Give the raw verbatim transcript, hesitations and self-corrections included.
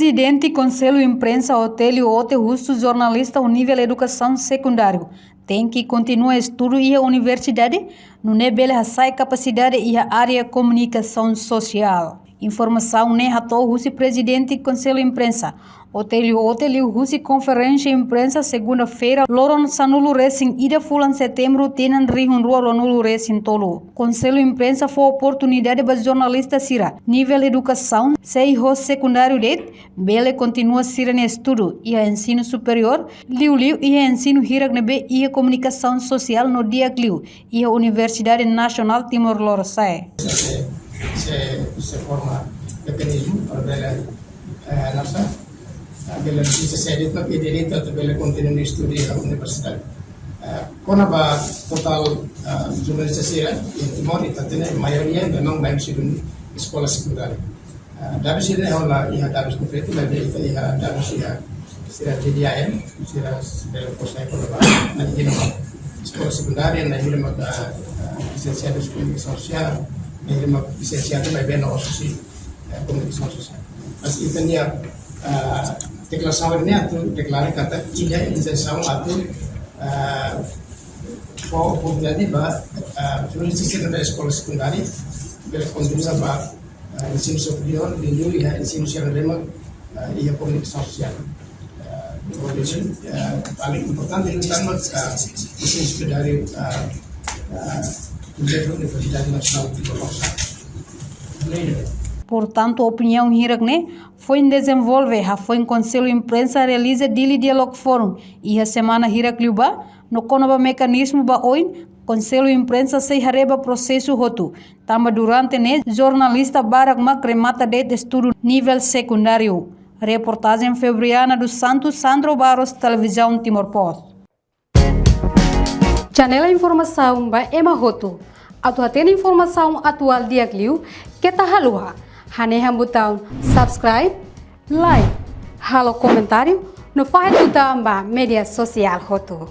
Prezidente Konsellu Imprensa Otélio Ote husu jornalista nivel edukasaun sekundáriu tenke kontinua estudu iha universidade, nune'e bele hasa'e kapasidade iha área komunikasaun sosiál. Informasaun ne'e hato'o husi Prezidente Konsellu Imprensa Otélio Ote liuhusi konferénsia imprensa segunda-feira, loron sanulu resin ida fulan setembru, tinan rihun rua ruanulu resin tolu. Konsellu Imprensa fó oportunidade ba jornalista sira nivel edukasaun sei ho sekundáriu de'it, bele kontinua sira-nia estudu iha ensinu superiór, liuliu iha ensinu hirak ne'ebé iha komunikasaun sosiál no di'ak liu iha Universidade Nasionál Timor-Leste. Se, se, se forma mekanizmu para bele, eh, nasa, eh, bele bisa se edit na pede direitu atu bele kontinua estudu iha universidade. Eh, kona-ba totál, eh, jornalista sira iha Timor, ita hatene maioria memang mai husi eskola sekundária. Ah, dadus sira ne'e ha'u la iha dadus konkretu, maibé ita iha dadus iha sira D D I M, sira, sira posta iha kona-ba na'in hira mak eskola sekundária, na'in hira mak, ah, ah, lisensiadu iha komunikasaun sosiál, na'in hira mak lisensiadu maibé la'ós husi, eh, komunikasaun sosiál. Mas ita-nia, ah, deklarasaun ne'e atu deklara katak iha intensaun atu, ah, fó oportunidade ba, ah, jornalista sira iha eskola sekundária bele kontinua ba, ah, ensinu superiór, liuliu iha ensinu sira ne'ebé, ah, iha komunikasaun sosiál. Ah, por isso, ah, paling importante itu kan, ah, ensinu sekundáriu, ah, ah, Universidade Nasionál Timor-Leste. Portantu, opiniaun hirak ne'e foin dezenvolve hafoin Konsellu Imprensa realiza Dili Dialogue Forum iha semana hirak liubá, no kona-ba mekanizmu ba oin, Konsellu Imprensa sei haree ba prosesu hotu, tanba durante ne'e jornalista barak mak remata de'it estudu nivel sekundáriu. Reportajen Febriana dos Santos, Sandro Barros, Televizaun Timor Post. Janela informasaun ba ema hotu. Atu hatene informasaun atuál di'ak liu, keta haluha hanehan butaun subscribe, like, halo komentáriu, no fahe tutan ba média sosiál hotu.